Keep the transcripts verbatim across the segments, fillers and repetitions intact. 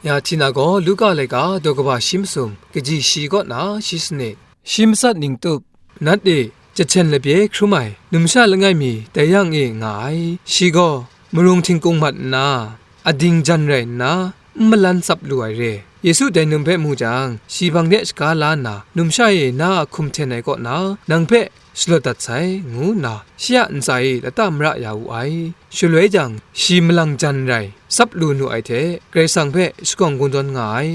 Ya hti na gaw, Luka laika daw kaba shi masum, kaji shi kaw na shi sanit, shi matsat ning tup, nat e jahten labye hkrum ai numsha langai mi dai yang e nga ai. Shi gaw marung htingkung mat nna, ading jan rai nna, n malan tsap lu ai re. Yesu dai num hpe mu jang, shi hpang de shaga la nna, "Numsha e, na a hkum hten ai kaw na, nang hpe shalawt dat sai," ngu nna, shi a ntsa e lata mara ya wu ai. Shaloi jang, shi malang jan rai, tsap lu nu ai hte, Karai Kasang hpe shakawn kungdawn nga ai.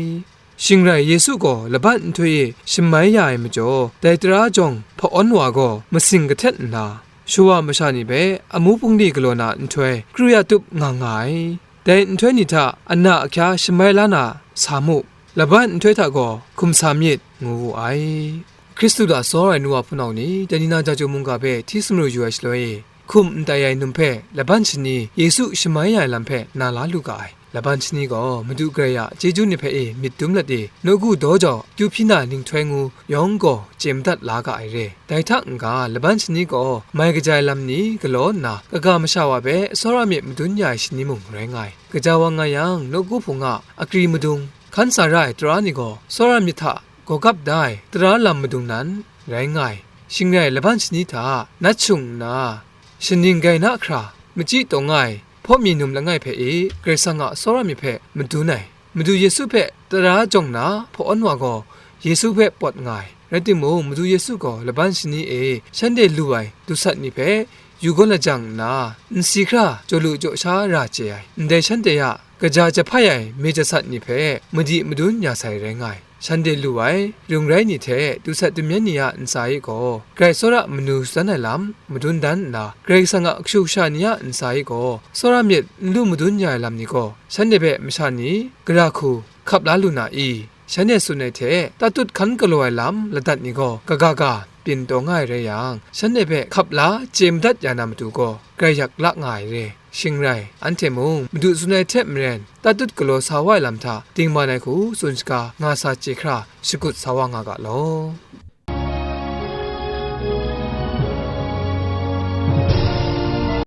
Shing rai, Yesu gaw laban nhtoi e shamai ya ai majaw, dai tara jawng hpa-awn wa gaw masing kahtet nna, shawa masha ni hpe amu bungli galaw na nhtoi kru ya tup nga nga ai. Dai nhtoi ni hta ana ahkya shamai la na sa mu, laban nhtoi hta gaw hkum sa myit, ngu wu ai. Hkristu hta tsawra ai nu wa hpunau ni, dai ni na Jahtum mungga hpe hti sumru yu ai shaloi, hkum n tai ai num hpe laban shani Yesu shamai ya ai lam hpe na la lu ga ai. Laban shani gaw Madu Karai a chyeju ni hpe e myit dum lat e, nawku daw jau, kyu hpyi na ninghtoi ngu yawng gaw chye madat la ga ai re. Dai hta n-ga, laban shani gaw mai kaja ai lam ni galaw nna, kaga masha wa hpe tsawra myit madun ya ai shani mung rai nga ai. Gaja wa nga yang, nawku hpung a akri madung, hkan sa ra ai tara ni gaw tsawra myit hta gawgap da ai tara lam madung nan rai nga ai. Shing rai, laban shani hta nat shung nna, shaning gai na hkra, machyi taw nga ai hpaw mi num langai hpe e Karai Kasang a tsawra myit hpe madun ai. Madu Yesu hpe tara jawng na hpa-awn wa gaw Yesu hpe pawt nga ai. Rai timung, Madu Yesu gaw laban shani e shanhte lu ai dusat ni hpe yu gaw lajang nna, nsi hkra jaw lu jaw sha ra chye ai. Ndai shanhte a kaja jahpai ai mi jasat ni hpe madi madun ya sai rai nga ai. Shanhte lu ai, rung rai ni hte dusat damyan ni a ntsa e gaw, grai tsawra manu shadan ai lam madun dan nna, Karai Kasang a kashu kasha ni a ntsa e gaw, tsawra myit n lu madun ya ai lam ni gaw, shanhte hpe masha ni gara hku hkap la lu na i? Shanhte tsun ai hte, tatut hkan galaw ai lam ladat ni gaw, kaga ga byin taw nga ai rai yang, shanhte hpe hkap la chye madat ya na matu gaw, grai yak la nga ai re. Shing rai, anhte mung Madu tsun ai hte maren, tatut galaw sa wa ai lam hta dingman ai hku tsun shaga nga sa chye hkra, shakut sa wa nga ga law.